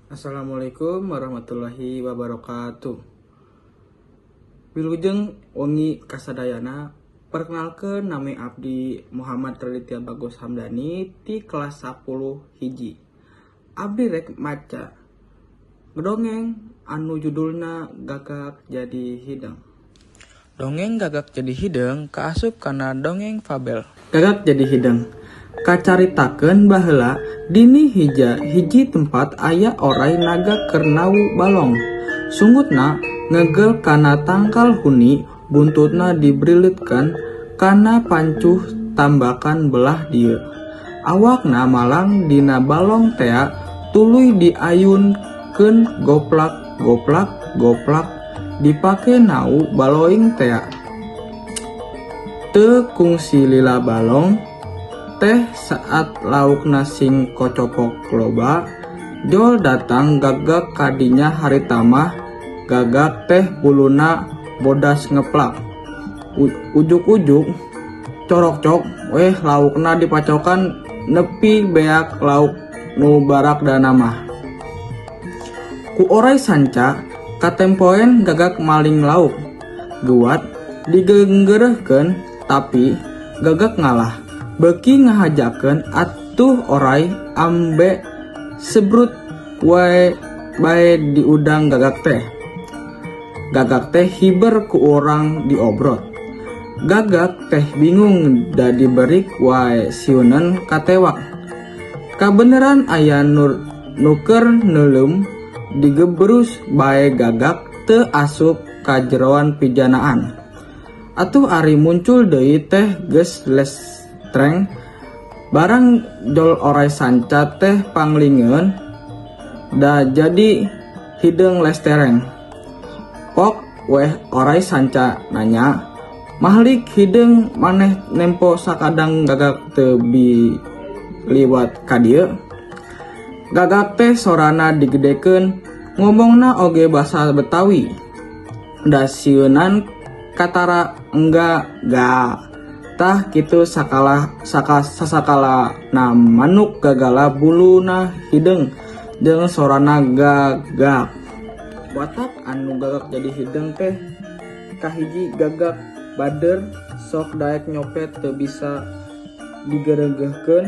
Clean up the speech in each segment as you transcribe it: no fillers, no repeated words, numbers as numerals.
Assalamualaikum warahmatullahi wabarakatuh. Wilujeng wengi kasadayana. Perkenalkeun, nami abdi Muhammad Raditya Bagus Hamdani ti kelas 10 hiji. Abdi rek maca dongeng anu judulna Gagak Jadi Hideung. Dongeng Gagak Jadi Hideung kaasup kana dongeng fabel. Gagak Jadi Hideung. Kacaritakeun baheula dina hiji tempat aya oray naga keur nawu balong. Sunggutna ngegel kana tangkal huni, buntutna dibrilitkeun kana pancuh tambakan belah dieu. Awakna malang dina balong tea, tuluy diayunkeun goplak goplak goplak dipake nawu baloing tea. Teu kungsi lila balong teh saat laukna sing kocopok loba. Jol datang gagak kadinya. Harita mah gagak teh buluna bodas ngeplak. Ujug-ujug corokcok weh laukna dipacokan nepi beak lauk nu barakdana mah. Ku oray sanca katempoen gagak maling lauk. Geuwat digeunggeureuhkeun, tapi gagak ngalah. Beuki ngahajakeun atuh oray ambe sebrut wae bae diudang gagak teh. Gagak teh hiber ku urang diobrot. Gagak teh bingung da diberik wae sieuneun katewak. Kabeneran aya nu keur neuleum, digebrus bae gagak teu asup ka jeroan pijanaan. Atuh ari muncul deui teh geus lestreng. Barang jol oray sanca teh panglingeun da jadi hideung lestereng. Pok weh oray sanca nanya, "Mahlik hideung maneh nempo sakadang gagak teu biliwat ka dieu?" Gagak teh sorana digedekeun, ngomongna oge basa Betawi. Da sieunan katara engga ga. Tah kitu sakala saka sasakalana manuk gagala buluna hideung jeung sorana gagak. Watak anu Gagak Jadi Hideung teh kahiji, gagak bader, sok daek nyopet, teu bisa digeregehkeun.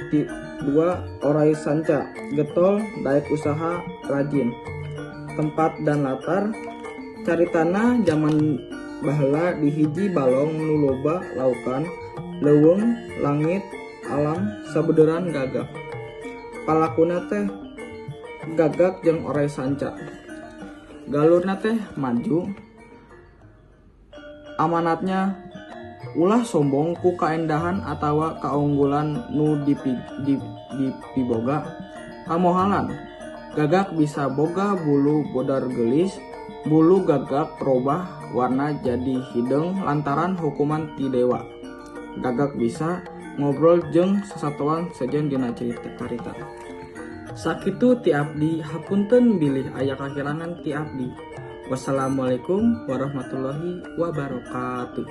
Ti dua, oray sanca getol, daek usaha, rajin. Tempat dan latar caritana zaman baheula di hiji balong nu loba laukan, leuweung, langit, alam sabeuderan gagak. Palakuna teh gagak jeung oray sanca. Galurna teh maju. Amanatnya, ulah sombong ku kaendahan atawa kaunggulan nu dipiboga. Kamohalan gagak bisa boga bulu bodar geulis. Bulu gagak robah warna jadi hideung lantaran hukuman ti dewa. Gagak bisa ngobrol jeung sasatoan sejen dina carita. Sakitu ti abdi, hapunten bilih aya kakirangan ti abdi. Wassalamualaikum warahmatullahi wabarakatuh.